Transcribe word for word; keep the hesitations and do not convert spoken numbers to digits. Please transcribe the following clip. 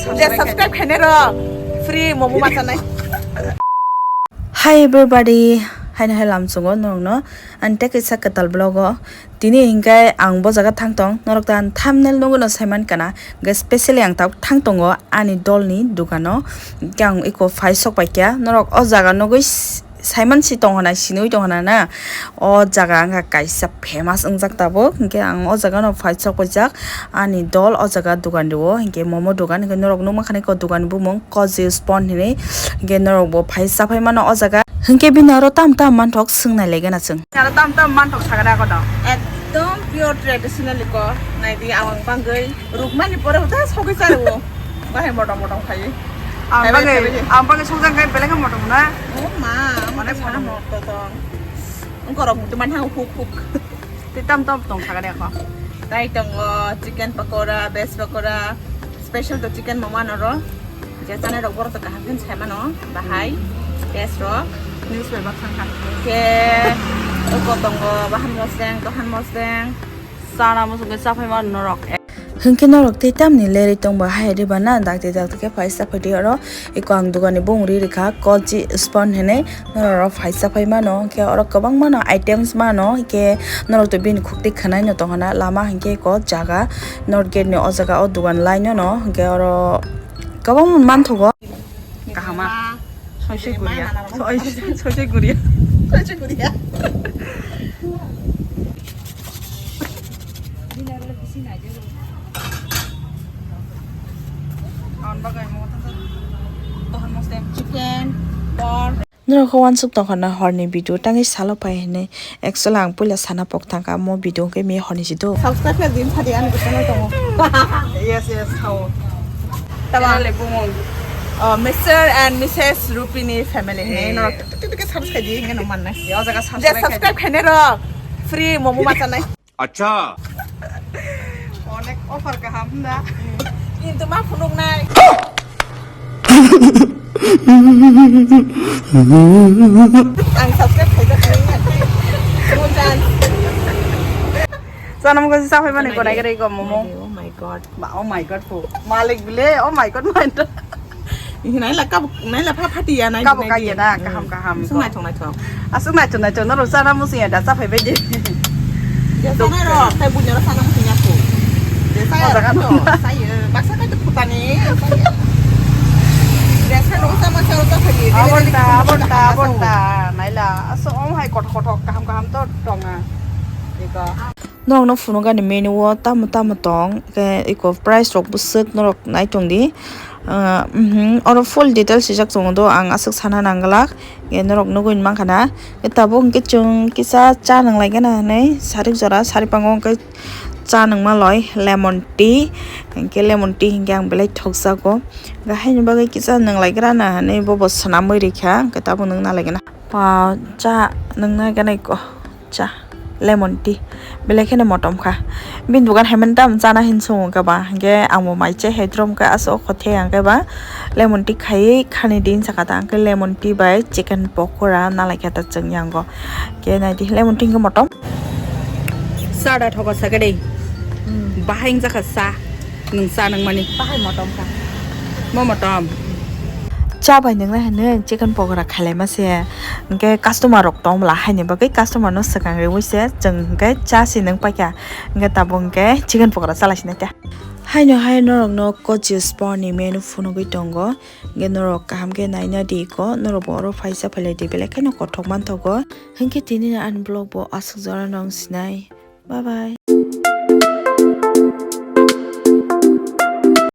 Je subscribe khainai rok free momo ma chanai. Hi everybody, haino hai lamchungo norokno ani tei kaisa kwtal vlog o. Tini hinkhe ang bo jaga thang tong, norok ta ang thumbnail nugwi no saiman kana, hwnkhe specially ang ta thang tongo ani dolni dukano, hwnkhe ang eko phai sok paikha, norok o jaga nugwi s-, saiman si tong hwnai, sinui tong hwnai na, o jaga wngkha kaisa famous wngjak tabuk, hwnkhe ang o jaga no phai sok paijak, ani dol o jaga dugan rio, hwnkhe momo dugan, hwnkhe norok nukmankha nai ko dugan bumung Koji Spoon hinwi, hwnkhe norok bo phai chaphai mano o jaga. Hwnkhe bini aro tam tam manthok swngnai laigana chwng. Aro tam tam manthok sagada koto. Ekdom pure traditional ko. Naidi awang bangwi rukmani pore uta sogwi charo. Bahai motom motom khai. Ang bagwi, ang bagwi sokjak khai belai khe motom na. Oh ma, mane sana motom. Ungkorok mutu man hang huk huk. Tei tam tam tong sagada ko. Tai tongo chicken pakora, veg pakora, special to chicken momo ano ro. Je chanai rok borok to kaham khe sai mano, bahai, test rok. News paper thang kha. Khe, uko tongo, bahan mosdeng, tohan mosdeng. Chana muchung khe chaphai mano norok. Hwnkhe norok tei tamni lerwi tongba hai riba na, dakti dakti khe phai chaphai di oro. Eko ang dukani bumung ri rikha, Koji Spoon hinwi. Norok phai chaphai mano, hwnkhe oro kwbangma no items mano, hwnkhe norok to bini khukti khwnai no tongkha na lama, hwnkhe eko jaga North Gate ni o jaga o dugan line no, hwnkhe oro kwbangma manthogo. Kahama. Soisoi guria. Soisoi guria. Soisoi guria. Chicken, pork. Norok khe uansuk tongkha na horni video tangwi salo phai hinwi. Actually ang puila sana pok thangkha, mo video hwnkhe mi horni si do. Subscribe khe din sadi ani channel tongo. Yes, yes, thao. Tama le bumung. Oh, Mister and Missus Rupini family hinwi. Hey. Norok tik tik tik subscribe di hinwi no mannai. Yo jaga subscribe khaidi. Je subscribe khainai rok free momo ma chanai. Acha. Onek offer kaham da. Kintu ma phunuknai. Ang subscribe khaijak nai. Mo chance. Chana mugo si saphai mani gonai gari go momo. Oh my God. Ba, oh my God po. Malik bile, oh my God, my God. Naila kabo, naila pha phati ya, nai. Kabo nai kaiya di. Da, kaham, kaham. Sung naithok, naithok. Aswk naithok, naithok, norok chana muchung ya da, chaphai bai di. Ya, chana rok, tai bunya rok chana muchung ya kho. Ya, saya rok to, saya, baksa kai to phutani, saya. Ya, saya rok sama saya rok chaphai di. Abonta, abonta, abonta, naila, aswk om hai kothok, kothok, kaham, kaham to tonga. Iko. Norokno phunukgani menu o tamo tamo tong, khe eko price rok bwswk norok nai tong di. Ah, mhm, oro full details swijak tongo do, ang aswk sana nang glak. Khe norok nugwi mankha na. Khe tabuk hwnkhe chwng kisa cha nang lai gana hinwi sarik jora, sari pango hwnkhe cha nangma loi lemon tea. Hwnkhe lemon tea hwnkhe ang belai thokjago. Khe haini bagwi kisa nang lai gra na hinwi bobo swnamwi rikha, hwnkhe tabuk nwng na lai gana. Wow, cha nangna gana eko. Cha, lemon tea. Belai kheno motom kha. Bini dogan hai mani tamo chana hin swngo khe ba. Hwnkhe ang bo mai chai hai trom khe aswk o kothe ang khe ba. Lemon tea khaiwi khani din saka ta. Hwnkhe lemon tea bai chicken pokora nalai khe ta chwng yango. Khe nai di lemon tea hwnkhe motom. Cha da thoka saka dei. Hmm. Bahai wngjakha cha. Nwng cha nangmani. Bahai motom kha. Mo motom. Cha bai nangna hinwi chicken pokora khailaima se. Hwnkhe customer rok tongmla haini bagwi customer no swkang riwi se chwng hwnkhe cha se nang paikha. Hwnkhe tabuk hwnkhe chicken pokora chalai sinai ta. Haino hai norokno Kochi Spoon ni menu phunugwi tongo. Hwnkhe norok kaham khe naina di ko, norok bo oro phaisa phailai di belai kheno kothok manthogo. Hwnkhe tini ani vlog bo aswk jora no wng sinai. Bye bye.